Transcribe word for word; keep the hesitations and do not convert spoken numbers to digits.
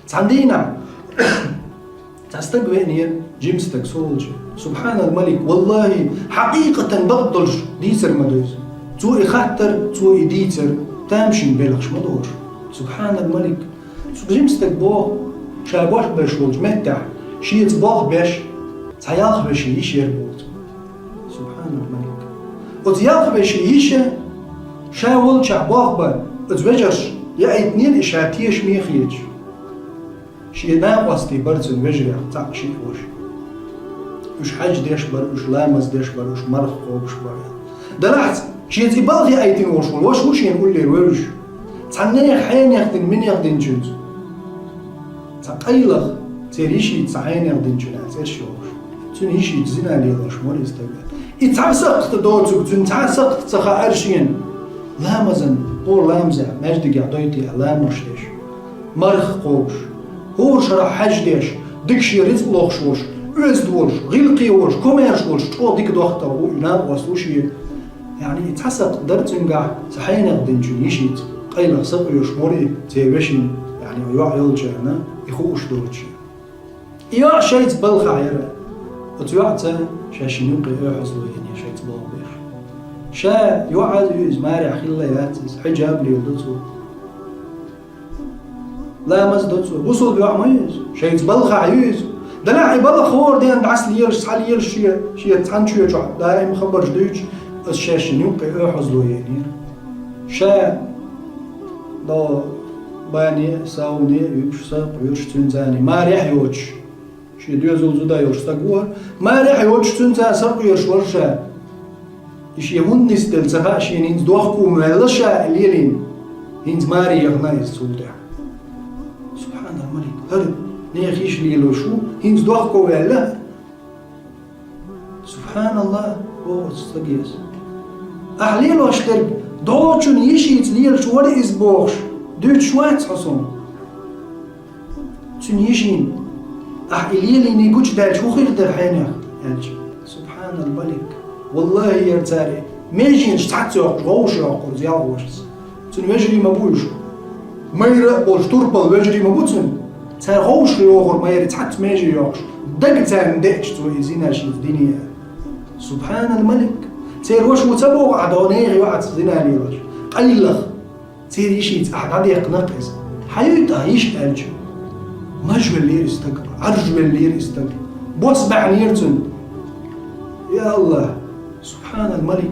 Цхьан дийнахь цхьа стаг веанера, жима стаг со волчу. Субханал Малик, валлахи, хьакъикъатан бакъдолуш дийцар ма ду иза. Цо и хаттар, цо и дийцар тамашийна белхаш ма дора. Субханал Малик. Цу жима стаг боху, ша болх беш волчу меттехь, шеца болх беш, цхьа ялх вешин йиша яра боху цуьнан. Субханал Малик. Оцу ялх вешин йиша ша волчохь болх бан, оцу вежарша яийтинера и ша тешаме хеташ. Шен накъостий бара цуьнан вежарех цхьаъ шиъ ваша. Уьш хьаьж деш бара, уьш ламаз деш бара, уьш марха кхобуш бара. Делахь а, шеца и балха яийтина волуш волу ваша ву шена уллера вевзаш. Цхьана нехан хьенех дина, минех динчуьнца. Цхьа къайлаха, церан йишица цхьа хьенех динчуьнца цӀераш йохуш. Цуьнан йишица зина лелош вара иза стаг. И цхьа сакхта доцург, цуьнан цхьа сакхта ца хаьара шена. Ламазан, хӀора ламазехь, маьждигехь дойтий ламазаш деш. Марха кхобуш, хӀора шарахь хьаьж деш, дика шен рицкъ лохуш волуш, оьзда волуш, гӀиллакхе волуш, комаьрша волуш, чӀогӀа дика дохтар ву и накъост ву шен. Яъни, и цхьа сакхт дара цуьнгахь, цхьа хьенех динчуьнан йишица, къайлаха сакъоьруш вара и церан вешин, яъни, йоӀ йолчарна и хууш доцуш. И йоӀ шайца балхахь яра. Оцу йоӀца шаьшшинна юккъе оьхьазло йина шайца болх беш. Ша йоӀ а ю иза, марехь хилла яц иза, хьиджаб леладо цо. Ламаз до цо. Бусалба йоӀ ма ю иза. Шайца балхахь ю иза. Делахь и балха хӀора ден дӀасалелаш, схьалелаш шен, шен цхьана чоь чохь даим хабарш дуьйцуш, аса шаьшшинна юккъе оьхьазло йинера. Ша до бане а, сауне а юьгуш, сакъоьруш цуьнца марехь йоцуш. Шен доьзал зуда йолуш стаг ву хӀара. Марехь йоцуш цуьнца сакъоьруш вара ша. И шен хӀунда нисделла ца хаьа шена, хӀинца дохко ма ваьлла ша лелийна. ХӀинца маре яхана иза цул тӀаьхьа. Субханалла, Малик, хӀара нехан йиша лелош ву, хӀинца дохко ваьлла хӀара. Субханалла, боху оцу стаге иза. Ахь лелош дерг, дӀочун йишица лелаш вара иза бохуш, дуьйцуш вац хьо суна. Цуьнан йишина, ахь и лелийний гучудаьлча хӀун хир дара хьенех? Аьлча, субханал малик. Валлахи, яра цара меженаш цхьацца йоккхуш, гӀовш йоккхура ялх вашас. Цуьнан вежарий ма бу уьш. Майра а болуш, турпал вежарий ма бу цуьнан. Цара гӀовш йохура майра цхьацца меже йоккхуш. Дага царна деача цо и зина шеца диний аьлла. Субханал малик. Церан ваша ву ца боху ахь, дӀо нехан йоӀаца зина лелаш. Къайлаха. Церан йишица ахь дӀадехкина-кх иза. Хьан ю тӀаккха йиша аьлча? Маж веллера и стаг, Ӏарж веллера и стаг. Бос баьхьнера цуьнан. Я АллахӀ, субханал малик,